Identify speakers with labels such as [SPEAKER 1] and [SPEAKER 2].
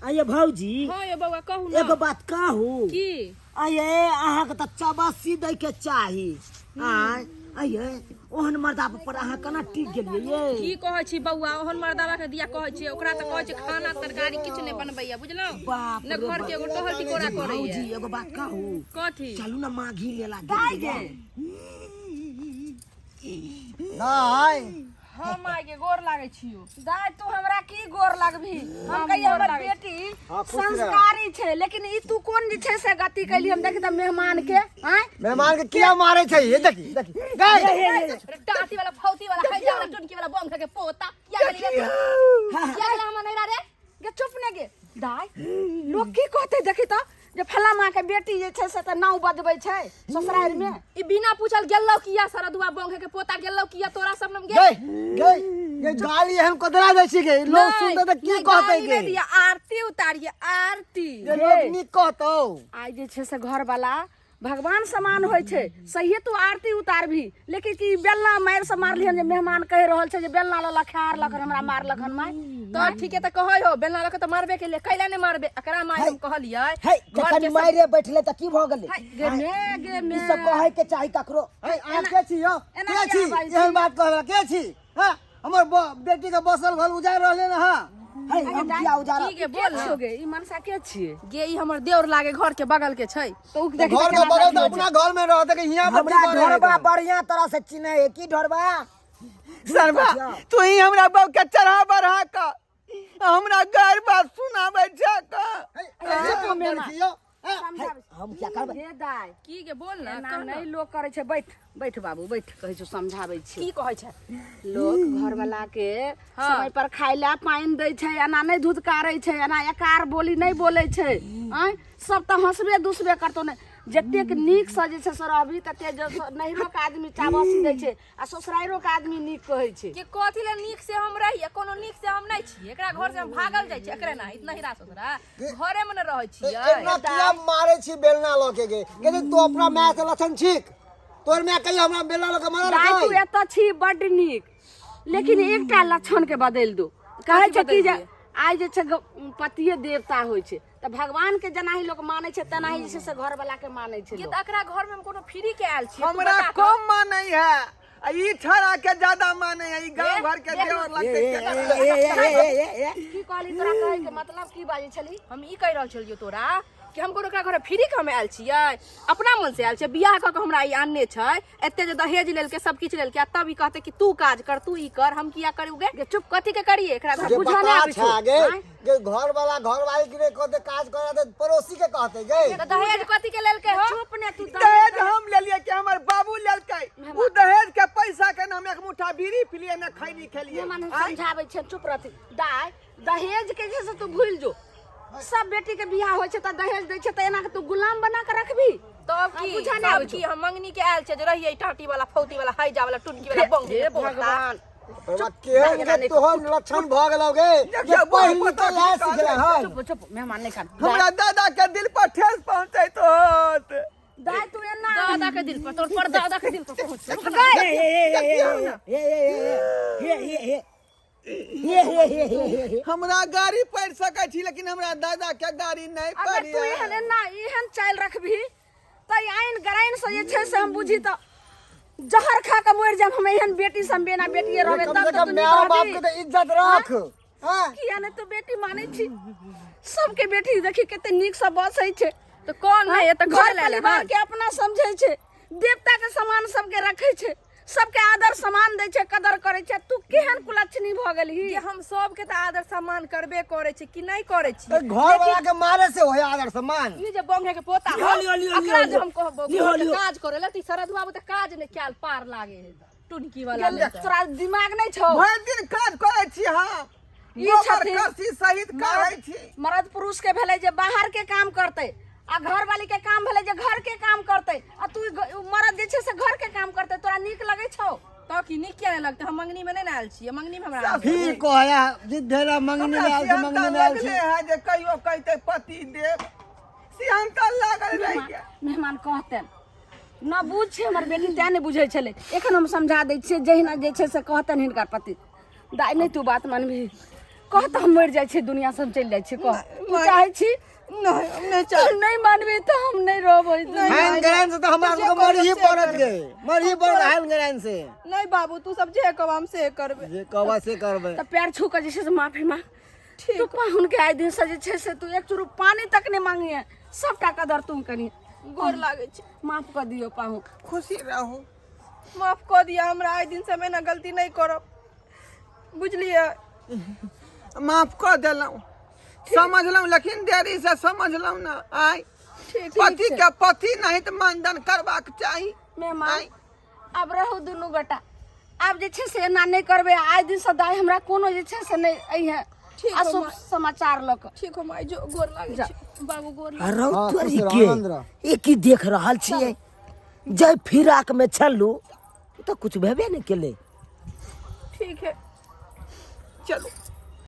[SPEAKER 1] आये भौजी।
[SPEAKER 2] हाँ ये बौआ, कहू ना।
[SPEAKER 1] एगो बात कहू?
[SPEAKER 2] की?
[SPEAKER 1] आये, अहाँके तऽ चबसी दै के चाही। आय आये, ओहन मर्दा पर अहाँ केना टिक गेलियै ये?
[SPEAKER 2] की कहै छी बौआ, ओहन मर्दावा के दिया कहै छी? ओकरा तऽ कहै छी खाना तरकारी किछु नहि बनबैया, बुझलहुँ?
[SPEAKER 1] बाप
[SPEAKER 2] ने
[SPEAKER 1] रे
[SPEAKER 2] घर के एगो टहल टिकोरा करैया।
[SPEAKER 1] भौजी, एगो बात कहू?
[SPEAKER 2] कथी?
[SPEAKER 1] चलू ना माघी मेला देख गे।
[SPEAKER 3] नहीं।
[SPEAKER 2] हम माय के गोर लागै छियो।
[SPEAKER 4] दाय, तू हमरा की गोर लगबी? हम कहिए
[SPEAKER 2] गोर
[SPEAKER 4] हमर
[SPEAKER 2] लागै।
[SPEAKER 4] बेटी
[SPEAKER 3] हाँ, खुश रह।
[SPEAKER 4] संस्कारी छै, लेकिन ई तू कोन जे छै से गति कैली? हम देखी तऽ मेहमान के आँय।
[SPEAKER 3] मेहमान के किया मारे छै? ये देखी देखी गए।
[SPEAKER 2] अरे टाटी वाला, फौती वाला, हैजा वाला, टुनकी वाला, बम खा के पोता, किया गेली रे तू? किया गेला हमर नैरा रे?
[SPEAKER 4] गे चुप ने गे दाय, लोग की कहते? देखी तऽ जे फला माँ के बेटी जे छै से तऽ नाव बजबै छै ससुरारि में।
[SPEAKER 2] ई बिना पूछल गेलौ किया? सरदुआ बंघे के पोता, गेलौ किया तोरा सब नम गे?
[SPEAKER 3] गई गई गई, गाली एहन कदरा दै छी गे, लोग सुनते तऽ की
[SPEAKER 2] नहीं,
[SPEAKER 3] कहते
[SPEAKER 2] गाली
[SPEAKER 3] गे?
[SPEAKER 2] नहीं दिया, आरती उतारिए आरती।
[SPEAKER 3] जे लोग नीक कहतौ।
[SPEAKER 4] आइ जे छै से घर वाला भगवान समान होइ छै। सहिए तू आरती उतारबही, लेकिन की बेलना मारि से मारलिहन जे मेहमान कहि रहल छै जे बेलना लऽ लऽ खेहारलक हन, हमरा मारलक हन माय।
[SPEAKER 2] तो ठीके तऽ कहै हो, बेलना लऽ के तऽ मारबे के लिए, कैला ने मारबे एकरा माय? हम कहलियै
[SPEAKER 1] हे
[SPEAKER 2] घर
[SPEAKER 1] जखन
[SPEAKER 2] के
[SPEAKER 1] मारे बैठले तऽ की भऽ गेलै?
[SPEAKER 4] गे मे गे मे,
[SPEAKER 1] ई सब कहै के चाही ककरो?
[SPEAKER 3] हे, अहाँ के छी यौ?
[SPEAKER 4] एना
[SPEAKER 3] के छी?
[SPEAKER 4] किया बाजै छी?
[SPEAKER 3] एहन बात कहै के छी? हाँ, हमर बेटी के बसल घर उजाड़ रहले न। हाँ
[SPEAKER 1] हे, हम किया उजारा
[SPEAKER 2] की गे, बोल
[SPEAKER 4] के
[SPEAKER 2] ना।
[SPEAKER 4] छियो गे? ई मनसा के छियै?
[SPEAKER 2] गे, ई हमर देवर लागे, घर के बगल के छै।
[SPEAKER 4] तऽ उ देखी
[SPEAKER 3] घर
[SPEAKER 4] तऽ
[SPEAKER 3] के
[SPEAKER 4] केना
[SPEAKER 3] बगल तऽ
[SPEAKER 4] देखी।
[SPEAKER 3] अपना घर में रहते कि हियां पर की
[SPEAKER 1] हमरा
[SPEAKER 3] करे है?
[SPEAKER 1] ढोरबा बढ़िया तरह से चिन्है है। की ढोरबा?
[SPEAKER 5] सरबा, तू ही हमरा बहू के चढ़ा बढ़ा क हमरा गारि बात सुनाबै छै क।
[SPEAKER 3] हे, ऐसे काम करै छी यौ? हाँ?
[SPEAKER 4] समझाबै।
[SPEAKER 1] हम क्या करबै?
[SPEAKER 4] हे दाय,
[SPEAKER 2] की गे, बोल ना।
[SPEAKER 4] एना
[SPEAKER 2] कह ना।
[SPEAKER 4] नहि लोक करै छै। बैठ बैठ बाबू बैठ, कहै छौ समझाबै छी।
[SPEAKER 2] की कहै छै?
[SPEAKER 4] लोक घरवाला के समय पर खाय ला पानि दै छै, एना नहि धुतकारै छै, एना एकार बोली नहि बोलै छै। आँय, सब तऽ हँसबे दुसबे करतौ ने। जतेक नीकसँ जे छै से रहबही तते जे नैहरोके आदमी चाबसी दै छै आ ससुराइरो के आदमी नीक कहै छै।
[SPEAKER 2] कि कथी ले नीक से हम रहिए? कोनो नीक से हम नहीं छियै। एकरा घर से हम भागल जाइ छियै। एकरे ना इतना ही रास ससुरा घरे में न रहै छियै।
[SPEAKER 3] एना किया मारे छी बेलना लऽ के गे? गे तू अपना माय से लक्षण छीक, तोर माय कहियो हमरा बेलना लऽ के मारल?
[SPEAKER 4] दाय, तू एतऽ छी बड्ड नीक, लेकिन एकटा लक्षण के बदलि दो। कहै छै कि जे आइ जे छै पतिये देवता होइ छै, तऽ भगवान के जेनाही लोक मानै छै तेनाही जे छै से घरवाला के मानै छै
[SPEAKER 2] ये
[SPEAKER 4] लोक।
[SPEAKER 2] तऽ एकरा घर में हम कोनो फ्री के आयल छियै, तू
[SPEAKER 5] हमरा
[SPEAKER 2] बता तऽ।
[SPEAKER 5] कम मानै है आ ई छड़ा के ज्यादा मानै है। ई गांव घर के देवर लगते।
[SPEAKER 1] ए, ए, ए, ए, ए, ए।
[SPEAKER 4] की कहली? तोरा कहै के मतलब की बाजै छली?
[SPEAKER 2] हम ई कहि रहल छलियौ तोरा कि हम कोनो एकरा घर फ्री के हम आयल छियै? अपना मन से आयल छियै। बियाह कऽ के हमरा ई आनने छै, एते जे दहेज लेलकै, सब किछु लेलकै, आ तब ई कहतै कि तू काज कर, तू ई कर। हम किया करू गे? चुप, कथी के करिए एकरा घर?
[SPEAKER 3] जे
[SPEAKER 4] बुझऽ नहि
[SPEAKER 3] बता
[SPEAKER 4] आबै छौ।
[SPEAKER 3] छै गे।
[SPEAKER 4] आँय?
[SPEAKER 3] गे घर वाला घर वाली के नहि कहते काज करे तऽ पड़ोसी के कहते गे।
[SPEAKER 2] तऽ दहेज कथी के लेलकै हो?
[SPEAKER 4] चुप ने तू।
[SPEAKER 5] दहेज हम लेलिए कि हमर बाबू लेलकै? उ दहेज के पैसा के ना हम एक मुठ्ठा बीड़ी पिलिए ना खैनी खेलिए।
[SPEAKER 4] मेहमान हम समझाबै छियै, चुप रहती। दाय, दहेज के जे से तू भूलि जो। सब बेटी के बियाह होइ छै तऽ दहेज दै छै, तऽ एना के तू गुलाम बना के रखबी?
[SPEAKER 2] तब की?
[SPEAKER 4] बुझा नहि
[SPEAKER 2] तब
[SPEAKER 4] आबै छौ।
[SPEAKER 2] की? हम मंगनी के आयल छै जे रहिए टाटी वाला, फौती वाला, हैजा वाला, टुनकी वाला, बंग
[SPEAKER 4] हे भगवान।
[SPEAKER 3] बाबा, केहन के तोहर लक्षण भऽ गेलौ गे जे
[SPEAKER 5] देखियौ,
[SPEAKER 3] पहिल
[SPEAKER 5] बहुत
[SPEAKER 3] निकल है सिखले हन।
[SPEAKER 4] चुप चुप, मेहमान नहि कान।
[SPEAKER 5] हमरा दादा के दिल पर ठेस पहुंचैत होत।
[SPEAKER 4] दाय, तू एना
[SPEAKER 2] दादा के दिल पर, तोर पर दादा के दिल पर पहुंच।
[SPEAKER 1] ए, ए, ए, ए, ए, ए, ए, ए, ए, ए, ए, ए, ए, ए, ए।
[SPEAKER 5] हमरा गाड़ी पढ़ सकै छी, लेकिन हमरा दादा के गाड़ी नहीं
[SPEAKER 4] अगर तू
[SPEAKER 5] पढ़िए।
[SPEAKER 4] एहन एना एहन चालि रखबही तऽ आइन गराइन से जे छै से हम बुझी तऽ जहर खा के मरि जायब हम। एहन बेटी से हम बिना बेटिए रहबै
[SPEAKER 3] कम
[SPEAKER 4] तब
[SPEAKER 3] से
[SPEAKER 4] तऽ
[SPEAKER 3] कम
[SPEAKER 4] तू नीक
[SPEAKER 3] माय बाप
[SPEAKER 4] रहबही।
[SPEAKER 3] के तऽ इज्जत रख। हाँ?
[SPEAKER 4] किया ने तू बेटी मानै छी? सबके बेटी देखी कते नीक से बसै छै।
[SPEAKER 2] तऽ कोन नहीं तऽ
[SPEAKER 4] घर
[SPEAKER 2] घर ले
[SPEAKER 4] परिवार के अपना समझै छै, देवता के समान सबके रखै छै, सबके आदर सम्मान दै छै, कदर करै छै। तू केहन कुलक्षणी भऽ गेलही?
[SPEAKER 2] कि हम सबके तऽ आदर सम्मान करबे करै छी कि नहि करै छी?
[SPEAKER 3] तऽ घर वाला के मारे से होय आदर सम्मान?
[SPEAKER 2] ई जे बंघे के पोता
[SPEAKER 1] लिहो, लिहो, लिहो,
[SPEAKER 2] एकरा
[SPEAKER 1] लिहो,
[SPEAKER 2] जे हम कहबो
[SPEAKER 1] लिहो,
[SPEAKER 2] घर के
[SPEAKER 1] लिहो।
[SPEAKER 2] काज करे ला, तऽ ई सरधुआ तऽ काज नहि कयल पार लागे है टुनकी वाला।
[SPEAKER 4] गेल, तोरा दिमाग नहि छौ?
[SPEAKER 5] भरि दिन काज करै छी हम,
[SPEAKER 4] ई
[SPEAKER 5] गोबर
[SPEAKER 4] छथिन।
[SPEAKER 5] करसी सहित करै छी।
[SPEAKER 4] मर्द पुरुष के भेलै जे बाहर के काम करतै आ घर वाली के काम भेलै जे घर के काम करतै, आ तू मर्द जे छै से घर के काम करतै, तोरा नीक लगै छौ?
[SPEAKER 2] तऽ की नीक किया नहि लगतै? हम मंगनी में नहि ने आयल छियै? मंगनी में हमरा
[SPEAKER 3] फिर कहया जिद्धेरा मंगनी में आयल छै,
[SPEAKER 5] हमरा
[SPEAKER 3] मंगनी में आयल
[SPEAKER 5] लगले
[SPEAKER 3] छै।
[SPEAKER 5] है जे कहियो कहते पति देव, सिहंता लागल रहि गेल।
[SPEAKER 4] मेहमान कहतनि न बुझ छै हमर बेटी, तें नहि बुझै छलै। एखन हम समझा दै छियै, जहिना जे छै से कहतनि हिनकर पति। दाइ, नहि तू बात मानबही। कह तऽ हम मरि जाइ छी दुनिया से हम चलि जाइ छी कह। तू चाहै छी?
[SPEAKER 5] नहीं, हम नहीं
[SPEAKER 4] तू
[SPEAKER 5] चाह।
[SPEAKER 4] नहीं मानबी तऽ हम नहीं रहबै।
[SPEAKER 3] हैन ग्रहण से तो हमरा सबके मरही पड़त गे, मरही पड़त हैन ग्रहण से।
[SPEAKER 5] नहीं बाबू, तू सब जे कहब हम से करबै।
[SPEAKER 3] जे कहबा से करबै।
[SPEAKER 4] तऽ पैर छू कऽ जे छै से माफी मांग। तू पाहुन के आइ दिन से जे छै से तू एक चूरू पानी तक नहीं मांगिए, सबटा कदर तू करी।
[SPEAKER 5] गोर लागै छै।
[SPEAKER 4] माफ कऽ दियौ पाहुन।
[SPEAKER 5] खुशी रहू, माफ कऽ दिअ हमरा, आइ दिन से हम एना गलती नहीं करब, बुझलियै?
[SPEAKER 6] माफ कऽ देलहुँ, समझलहुँ, लेकिन देरी से समझलहुँ ना। आय
[SPEAKER 5] ठीक
[SPEAKER 6] पति के पति नहीं तऽ मानदान करबाक चाही।
[SPEAKER 4] मेहमान आब रहू दुनू गोटा, आब जे छै से एना नहि करबै। आइ दिन से दाइ हमरा कोनो जे छै से नहि अइहे अशुभ समाचार लऽ कऽ।
[SPEAKER 5] ठीक हो माय, जो गोर लागै छै बाबू, गोर।
[SPEAKER 1] रौ
[SPEAKER 3] हाँ,
[SPEAKER 1] तोरी
[SPEAKER 3] खुश रह,
[SPEAKER 1] के
[SPEAKER 3] आनंद रह।
[SPEAKER 1] ई की देख रहल छियै? जै फिराक में छलू तऽ कुछ भेबे नहि केलै।
[SPEAKER 5] ठीक है,
[SPEAKER 6] चलू।